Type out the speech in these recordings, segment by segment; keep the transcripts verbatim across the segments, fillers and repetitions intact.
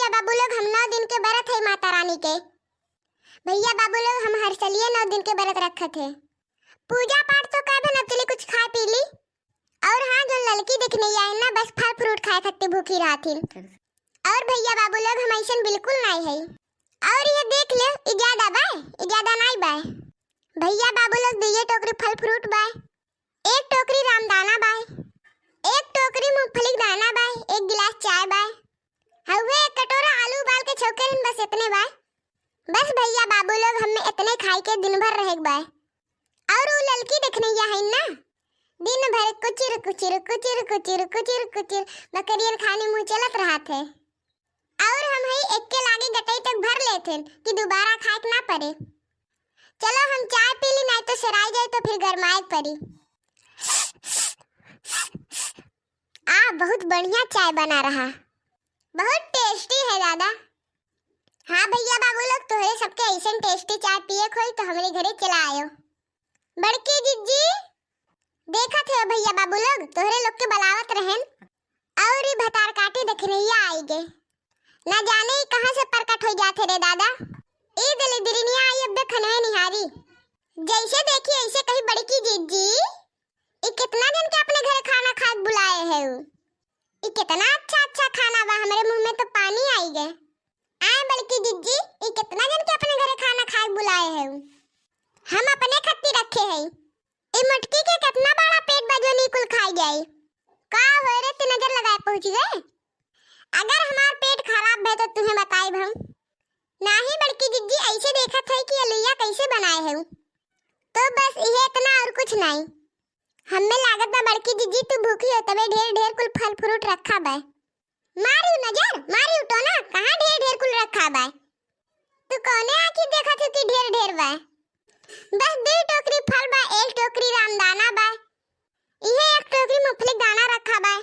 भैया बाबू लोग, हम नौ दिन के व्रत है माता रानी के। भैया बाबू लोग, हम हर सलिए नौ दिन के व्रत रखत है। पूजा पाठ तो कर, अब चली कुछ खाए पी ली। और हाँ, जो ललकी देखने आई ना, बस फल फ्रूट खाए खातिर भूखी रहथिन। और भैया बाबू लोग, हम ऐसन बिल्कुल नाई है। और ये देख ले, ई ज्यादा बाय, ई ज्यादा नाई बाय। भैया बाबू लोग, दुइये टोकरी फल फ्रूट बाय, एक टोकरी रामदाना बाय, एक टोकरी मूंगफली के दाना बाय, एक गिलास चाय बाय, हउवे एक कटोरा आलू उबाल के छौके रहन, बस इतने बाय। बस भैया बाबू लोग, हमें इतने खाई के दिन भर रहे के बाय। और उ ललकी देखने आई है ना, दिन भर कुचिर कुचिर कुचिर कुचिर कुचिर कुचिर बकरियन खानी मुँह चलत रहत है। और हम ही एक के लागे गटई तक भर लेत हन कि दोबारा खाए के ना पड़े। चलो हम चाय पी ली, नाई तो सेराई जाए तो फिर गरमाए के पड़ी। आ, बहुत बढ़िया चाय बना रहा, बहुत टेस्टी है दादा। हाँ भैया बाबू लोग, तोहरे सबके ऐसन टेस्टी चाय पिए के होई तो हमरे घरे चला आयो। बड़की जिज्जी, देखत है भैया बाबू लोग, तोहरे लोग के बलावत रहन और ई भतार काटी देखनैया आई गे। ना जाने ई कहाँ से प्रकट हो जात है रे दादा। ई दलिद्रिनिया आई अब खनवे निहारी। जैसे देखी ऐसे कही, बड़की जिज्जी, ई कितना जन के अपने घरे खाना खाए बुलाए है उ? ई कितना अच्छा अच्छा खाना बा, हमरे मुंह में तो पानी आई गे। आए बड़की जिज्जी, ई कितना जन के अपने घरे खाना खाए बुलाए है उ? हम अपने खत्ती रखे है। ई मोटकी के कितना बड़ा पेट बा जो नी कुल खाई जाई। का होए रे, तू नजर लगाए पहुँच गए? अगर हमार पेट खराब भे तो तुहें बताइब हम। नाही बड़की जिज्जी, ऐसे देखत है कि अलुइया कैसे बनाए है उ। तो बस इहे इतना और कुछ नाई। हमें लागत बा बड़की जिज्जी तू भूखी हो, तबे ढेर ढेर कुल फल फ्रूट रखा बा। मारी नजर, मारी टोना, कहाँ ढेर ढेर कुल रखा बा? तू कौने आँखी देखत हो कि ढेर ढेर बा? बस दू टोकरी फल बा, एक टोकरी रामदाना बा, इहे एक टोकरी मूंगफली के दाना रखा बा,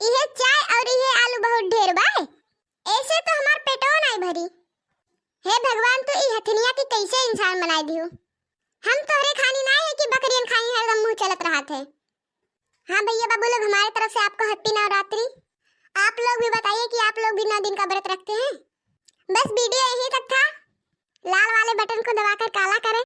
इहे चाय और इहे आलू बहुत ढेर बा। ऐसे तो हमार पेटो नाई भरी। हे भगवान, तू ई हथिनिया के कैसे इंसान बनाए दियो? हम तोहरे खानी नाई है कि बकरियन खानी हरदम मुँह चलत रहत है। हाँ भैया बाबू लोग, हमारे तरफ से आपको हैप्पी नवरात्रि। आप लोग भी बताइए कि आप लोग भी नौ दिन का व्रत रखते हैं। बस वीडियो यहीं तक था। लाल वाले बटन को दबाकर काला करें,